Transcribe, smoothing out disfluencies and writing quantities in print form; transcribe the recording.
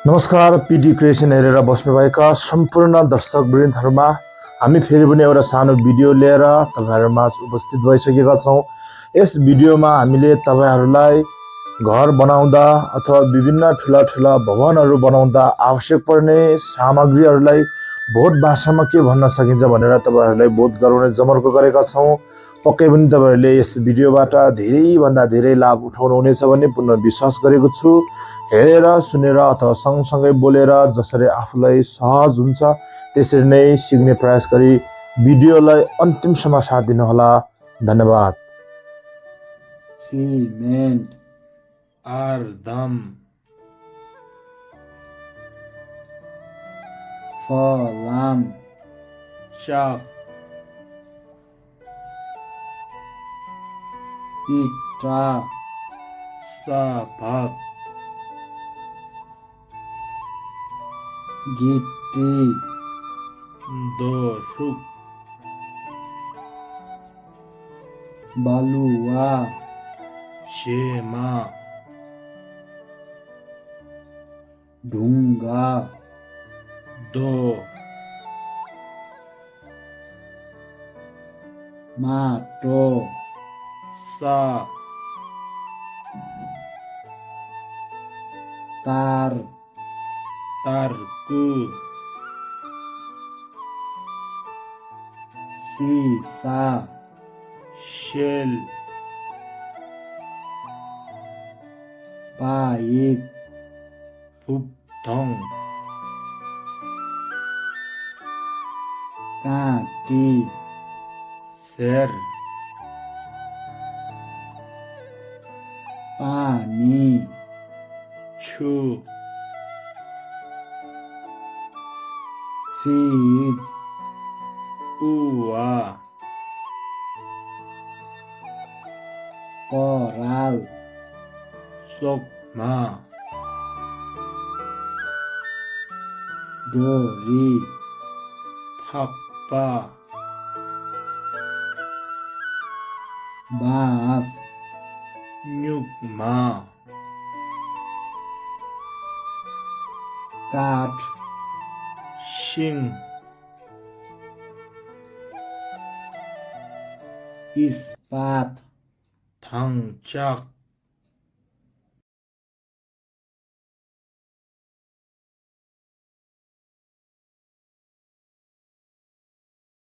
नमस्कार पिडी क्रिएसन हेरेर बस्नुभएका सम्पूर्ण दर्शकवृन्दहरूमा हामी फेरि पनि एउटा सानो भिडियो लिएर तपाईहरुमाझ उपस्थित भइसकेका छौं। यस भिडियोमा हामीले तपाईहरुलाई घर बनाउँदा अथवा विभिन्न ठूला भवनहरू बनाउँदा आवश्यक पर्ने सामग्रीहरूलाई बोध भाषामा के भन्न सकिन्छ भनेर तपाईहरुलाई बोध गराउने जमर्को गरेका छौं। पक्कै पनि तपाईहरुले यस भिडियोबाट धेरै भन्दा धेरै लाभ उठाउनुहुनेछ भन्ने पूर्ण विश्वास गरेको छु। हेरेर सुनेर अथवा सँगसँगै बोलेर जसरी आफूलाई सहज हुन्छ त्यसरी नै सिक्ने प्रयास गरी भिडियोलाई अन्तिमसम्म साथ दिनुहोला। धन्यवाद। सिमेन्ट आर्दम फलाम चाक इटा साभक गिट्टी दोरुक बालुवा शेमा ढुङ्गा दो माटो सा तार तारकु सीसा शेल पाइप फुप्थोङ काँटी शेर पानी छु फ्रिज उवा पराल सोक्मा डोरी थप्पा बाँस न्युक्मा काठ सिङ इस्पात थाङचाक